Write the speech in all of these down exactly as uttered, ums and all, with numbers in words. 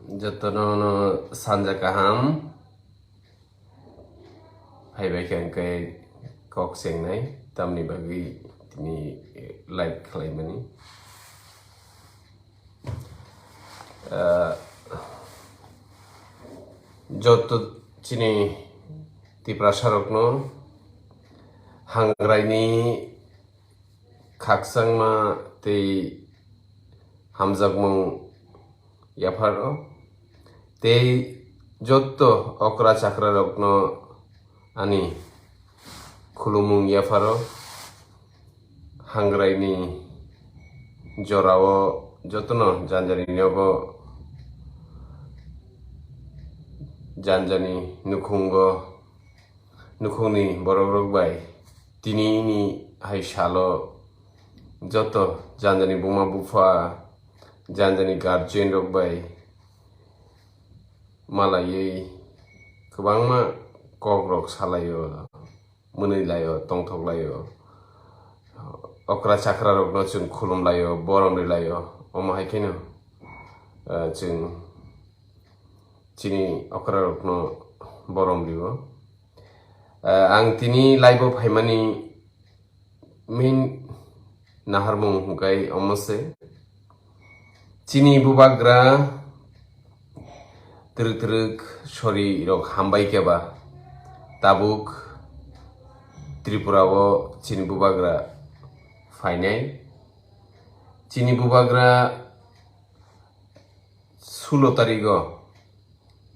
Jotono no sanja kaham. Phaibai khe hwnkhe kok chengnai, tamni bagwi tini live khlaimani. Ah, joto chini Tiprasarokno Hangrai ni khakchangma tei hamjakmung yapharo, tei jotto okra chakrarokno ani khulumung yapharo. Hangrai ni jorao jotono janjani nogo, janjani nukhungo, nukhungni borokrok bai tinini hai salo joto janjani buma bupha, janjani guardian rok bai malaiwi kwbangma kokrok salaio, mwnwi laio, tongthok laio. Okra chakra rokno chwng khulum laio, borom rw laio. Omo hai kheno, eh, chwng chini okra rokno borom rwo. Eh, ang tini live o phaimani main naharmung hwnkhe omo se. Chini bubagra twrwk twrwk sori rok hambai khe ba tabuk Tripura o chini bubagra phainai. Chini bubagra sulo tarigo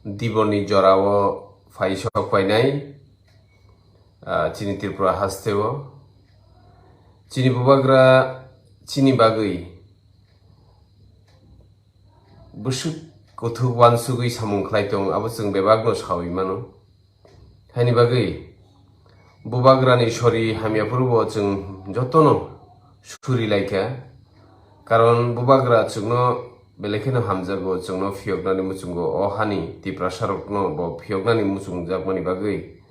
Diboni jorao phai sok painai, ah, chini Tripura hasteo. Chini bubagra chini bagwi bwswk kuthuk uansugwi samung khlai tong, abo chwng bebakno saui mano. Haini bagwi bubagrani sori hamya phuru bo chwng jotono suri lai kha. Karon bubagra chwngno belai kheno hamjago, chwngno phiyoknani muchungo, o hani Tiprasarokno bo phiyoknani muchungjakmani bagwi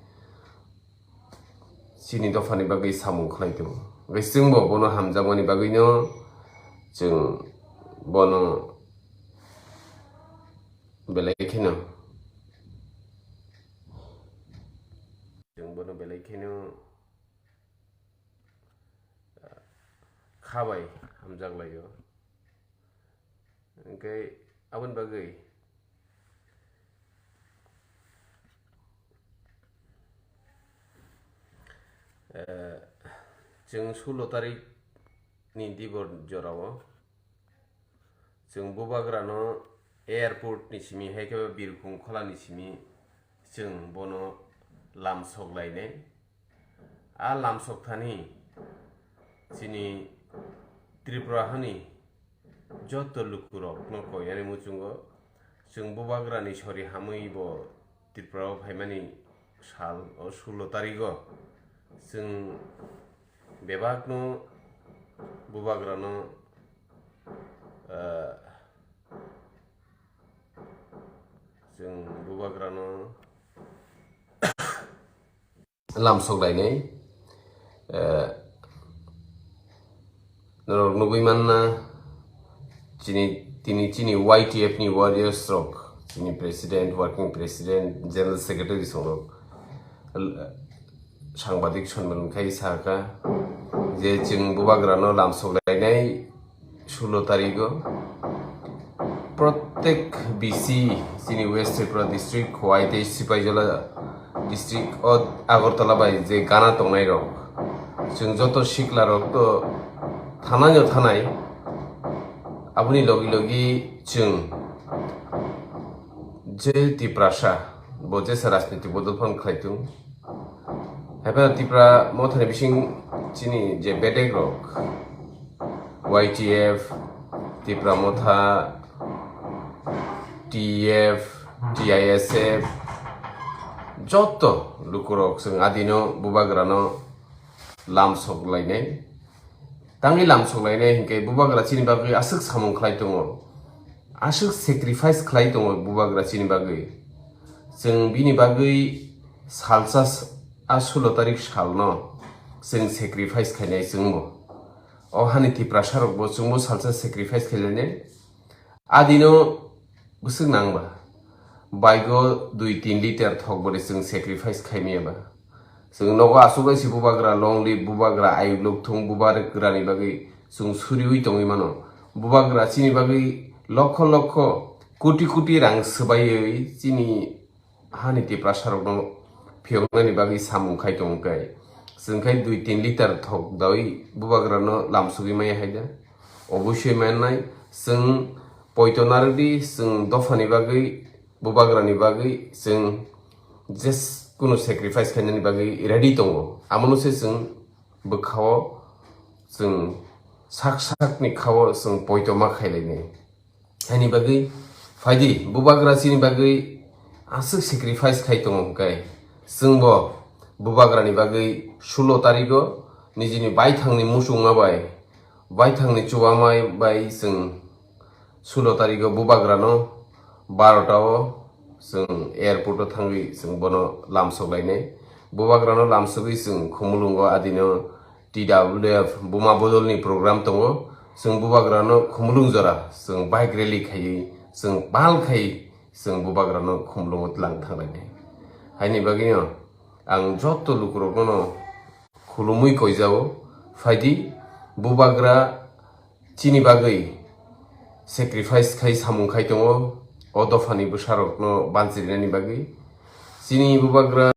chini dophani bagwi samung khlai tongo. Hwnkhe chwngbo bono hamjakmani bagwino chwng bono belai kheno, chwng bono belai kheno, ah, kha bai hamjak laio. Hwnkhe aboni bagwi, eh, chwng sulo tarik ni dibor jorao chwng bubagrano airport ni simi hai khe Birkhung khola ni simi chwng bono lamsok lainai. A lamsok thani chini Tripura hani joto lukurokno koinani muchungo chwng bubagrani sori hamwi bo Tripura o phaimani sal o sulo tarigo chwng bebakno bubagrano, ah, chwng bubagrano lamsok lainai. Eh, norok nugwi manna, chini, tini chini Y T F ni warriors rok, chini president, working president, general secretary songrok, l-, sangbadik sonmon khai sakha je chwng bubagrano lamsok lainai, sulo tarigo prottek B C chini West Tripura district, Khowai tei Sipaijala district o Agartala bai je gana tongnai rok, chwng joto sikla rok to thanai no thanai, aboni logi logi chwng je Tiprasa bo jesa rajniti bodol phan khlai tung. Haiphano Tipra Mothani bising chini je bedek rok, Y T F, Tipra Motha, T F, T I S F, joto lukurok chwng adino bubagrano lamsok lainai. Tangwi lamsok lainai hinkhe bubagra chini bagwi aswk samung khlai tongo, aswk sacrifice khlai tongo bubagra chini bagwi. Chwng bini bagwi salsa s-, a sulo tarik salno chwng sacrifice khainai chwngbo. O hani Tiprasa rokbo chwngbo salsa sacrifice khainai. Adino bwswk nang ba? Bike o dui tin liter thok bwrwi chwng sacrifice khai maya ba? Chwng nogo aswk bai se bubagra long live, bubagra ayuk lok thung, bubagra ni bagwi chwng suriwi tongwi mano. Bubagra chini bagwi lokho lokho, koti koti rang swbaiwi chini hani Tiprasa rokno phiyoknani bagwi samung khai tongo khe, chwng khai dui tin liter thok dawi bubagrano lamsugwi maya hai da? Obosoi mannai, chwng poito narwkdi, chwng dophani bagwi, bubagrani bagwi chwng jeskunu sacrifice khainani bagwi ready tongo. Amono se chwng bwkhao chwng sak sakni khao chwng poito ma khailainai. Haini bagwi phaidi, bubagra chini bagwi aswk sacrifice khai tongo hwnkhe, chwngbo bubagrani bagwi sulo tarigo nijini baithangni muchungma bai, baithangni chuwama bai chwng sulo tarigo bubagrano barota o chwng airport o thangwi chwng bono lamsok lainai. Bubagrano lamsogwi chwng Khumulwngo adino T W F buma bodolni program tongo. Chwng bubagrano Khumulwng jora chwng bike rally khaiwi chwng pal khai chwng bubagrano Khumulwngo tlang thanglainai. Haini bagwino ang joto lukurokno khulumwi koijao, phaidi bubagra chini bagwi sacrifice khai samung khai tongo, o dophani bwsarokno banchirinani bagwi. Chini bubagra